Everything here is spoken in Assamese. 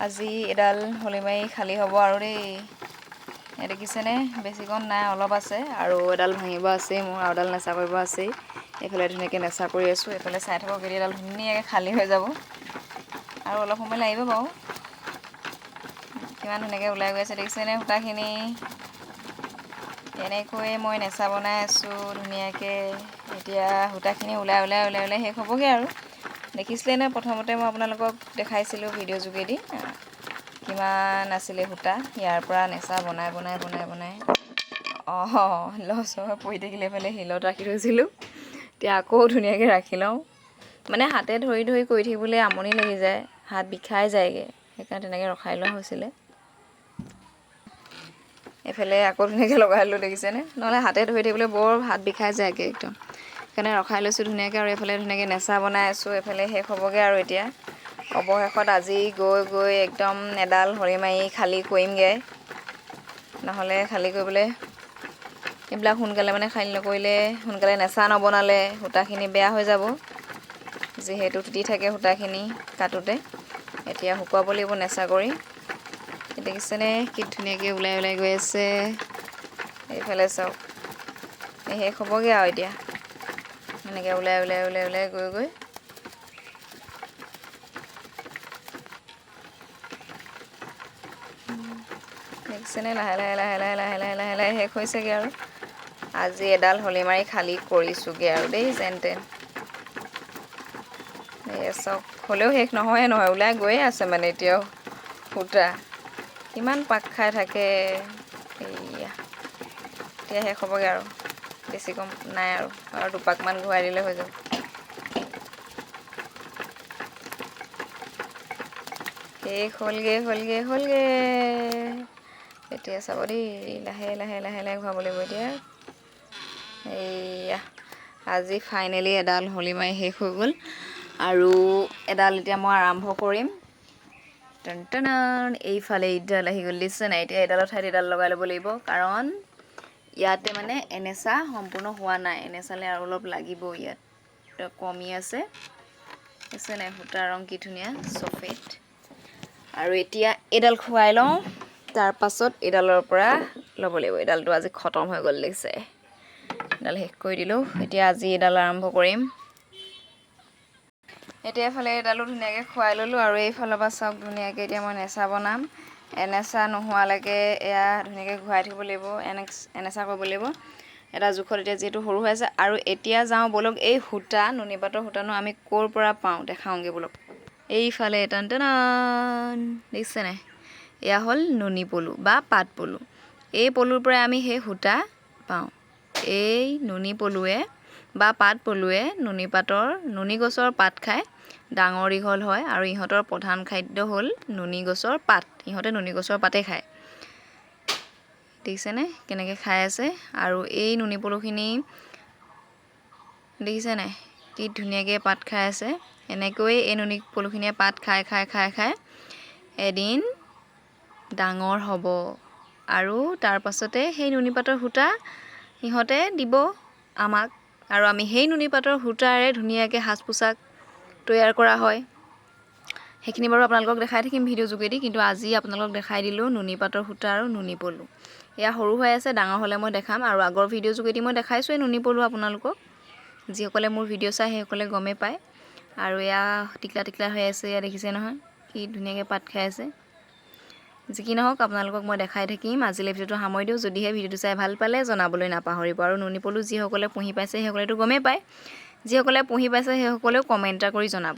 আজি এডাল হলিমাৰি খালী হ'ব আৰু দেই। এয়া দেখিছেনে, বেছিকণ নাই, অলপ আছে আৰু এডাল ভাঙিব আছেই মোৰ, আৰু এডাল নেচা কৰিব আছেই। এইফালে ধুনীয়াকৈ নেচা কৰি আছোঁ, এইফালে চাই থাকক, এতিয়া এডাল ধুনীয়াকৈ খালী হৈ যাব। আৰু অলপ সময় লাগিব বাৰু। কিমান ধুনীয়াকৈ ওলাই গৈ আছে দেখিছেনে সূতাখিনি। এনেকৈয়ে মই নেচা বনাই আছোঁ ধুনীয়াকৈ। এতিয়া সূতাখিনি ওলাই ওলাই ওলাই ওলাই শেষ হ'বগৈ আৰু। দেখিছিলে নে প্ৰথমতে মই আপোনালোকক দেখাইছিলোঁ ভিডিঅ' যোগেদি কিমান আছিলে সূতা, ইয়াৰ পৰা নেচা বনাই বনাই বনাই বনাই অঁ লছ হৈ পৰি থাকিলে। এইফালে শিলত ৰাখি থৈছিলোঁ, এতিয়া আকৌ ধুনীয়াকৈ ৰাখি লওঁ। মানে হাতে ধৰি ধৰি কৰি থাকিবলৈ আমনি লাগি যায়, হাত বিষাই যায়গৈ, সেইকাৰণে তেনেকৈ ৰখাই লোৱা হৈছিলে। এইফালে আকৌ ধুনীয়াকৈ লগাই ল'লোঁ দেখিছেনে, নহ'লে হাতে ধৰি থাকিবলৈ বৰ হাত বিষাই যায়গৈ একদম, সেইকাৰণে ৰখাই লৈছোঁ ধুনীয়াকৈ। আৰু এইফালে ধুনীয়াকৈ নেচা বনাই আছোঁ, এইফালে শেষ হ'বগৈ আৰু। এতিয়া অৱশেষত আজি গৈ গৈ একদম এডাল হৰি মাৰি খালী কৰিমগৈ, নহ'লে খালী কৰিবলৈ এইবিলাক সোনকালে মানে খালী নকৰিলে, সোনকালে নেচা নবনালে সূতাখিনি বেয়া হৈ যাব, যিহেতু তিতি থাকে সূতাখিনি কাটোতে। এতিয়া শুকুৱাব লাগিব নেচা কৰি। দেখিছেনে কি ধুনীয়াকৈ ওলাই ওলাই গৈ আছে। এইফালে চাওক, শেষ হ'বগৈ আৰু এতিয়া এনেকৈ ওলাই ওলাই ওলাই ওলাই গৈ গৈ। দেখিছেনে লাহে লাহে লাহে লাহে লাহে লাহে লাহে লাহে শেষ হৈছেগৈ আৰু। আজি এডাল হলি মাৰি খালী কৰিছোঁগৈ আৰু দেই, যেন তেন। এয়া চাওক, হ'লেও শেষ নহয়ে নহয়, ওলাই গৈয়ে আছে মানে এতিয়াও সূতা কিমান পাক খাই থাকে। এইয়া এতিয়া শেষ হ'বগৈ আৰু, বেছি কম নাই আৰু, আৰু দুপাকমান ঘূৰাই দিলে হৈ যাব। শেষ হ'লগৈ হ'লগৈ হ'লগৈ। এতিয়া চাব দেই, লাহে লাহে লাহে লাহে ঘূৰাব লাগিব এতিয়া। এইয়া আজি ফাইনেলি এডাল হলি মাৰি শেষ হৈ গ'ল আৰু এডাল এতিয়া মই আৰম্ভ কৰিম। টন টন, এইফালে এইডাল আহি গ'ল দিছে নাই। এতিয়া এডালৰ ঠাইত এডাল লগাই ল'ব লাগিব, কাৰণ ইয়াতে মানে এনেচা সম্পূৰ্ণ হোৱা নাই, এনেচালে আৰু অলপ লাগিব, ইয়াত কমি আছে। আছে নাই সূতাৰ ৰং কি ধুনীয়া চফেদ। আৰু এতিয়া এইডাল খুৱাই লওঁ, তাৰ পাছত এইডালৰ পৰা ল'ব লাগিব। এইডালটো আজি খতম হৈ গ'ল দেখিছে, এডাল শেষ কৰি দিলোঁ। এতিয়া আজি এইডাল আৰম্ভ কৰিম। এতিয়া এইফালে এইডালো ধুনীয়াকৈ খুৱাই ল'লোঁ আৰু এইফালৰ পৰা চাওক ধুনীয়াকৈ এতিয়া মই নেচা বনাম। এনেচা নোহোৱালৈকে এয়া ধুনীয়াকৈ ঘূৰাই থাকিব লাগিব, এনেচা কৰিব লাগিব এটা জোখত। এতিয়া যিহেতু সৰু হৈ আছে। আৰু এতিয়া যাওঁ ব'লক, এই সূতা নুনী পাতৰ সূতানো আমি ক'ৰ পৰা পাওঁ দেখাওঁগৈ ব'লক। এইফালে টান টান দেখিছে নাই, এয়া হ'ল নুনী পলু বা পাট পলু। এই পলুৰ পৰাই আমি সেই সূতা পাওঁ। এই নুনী পলুৱে বা পাট পলুৱে নুনী গছৰ পাত খাই ডাঙৰ দীঘল হয় আৰু ইহঁতৰ প্ৰধান খাদ্য হ'ল নুনী গছৰ পাত। ইহঁতে নুনী গছৰ পাতেই খায়। দেখিছেনে কেনেকৈ খাই আছে। আৰু এই নুনী পলুখিনি দেখিছে নাই কি ধুনীয়াকৈ পাত খাই আছে। এনেকৈয়ে এই নুনী পলুখিনিয়ে পাত খাই খাই খাই খাই এদিন ডাঙৰ হ'ব আৰু তাৰ পাছতে সেই নুনী পাতৰ সূতা সিহঁতে দিব আমাক আৰু আমি সেই নুনী পাতৰ সূতাৰে ধুনীয়াকৈ সাজ পোছাক তৈয়াৰ কৰা হয়। সেইখিনি বাৰু আপোনালোকক দেখাই থাকিম ভিডিঅ' যোগেদি, কিন্তু আজি আপোনালোকক দেখাই দিলোঁ নুনী পাতৰ সূতা আৰু নুনী পলু। এয়া সৰু হৈ আছে, ডাঙৰ হ'লে মই দেখাম। আৰু আগৰ ভিডিঅ' যোগেদি মই দেখাইছোঁৱেই নুনী পলু আপোনালোকক, যিসকলে মোৰ ভিডিঅ' চায় সেইসকলে গমেই পায়। আৰু এয়া টিকলা টিকলা হৈ আছে, এয়া দেখিছে নহয় কি ধুনীয়াকৈ পাত খাই আছে। যি কি নহওক আপোনালোকক মই দেখাই থাকিম। আজিলৈ ভিডিঅ'টো সামৰি দিওঁ। যদিহে ভিডিঅ'টো চাই ভাল পালে জনাবলৈ নাপাহৰিব। আৰু নুনী পলু যিসকলে পুহি পাইছে সেইসকলেতো গমেই পায়, যিসকলে পুহি পাইছে সেইসকলেও কমেণ্ট এটা কৰি জনাব।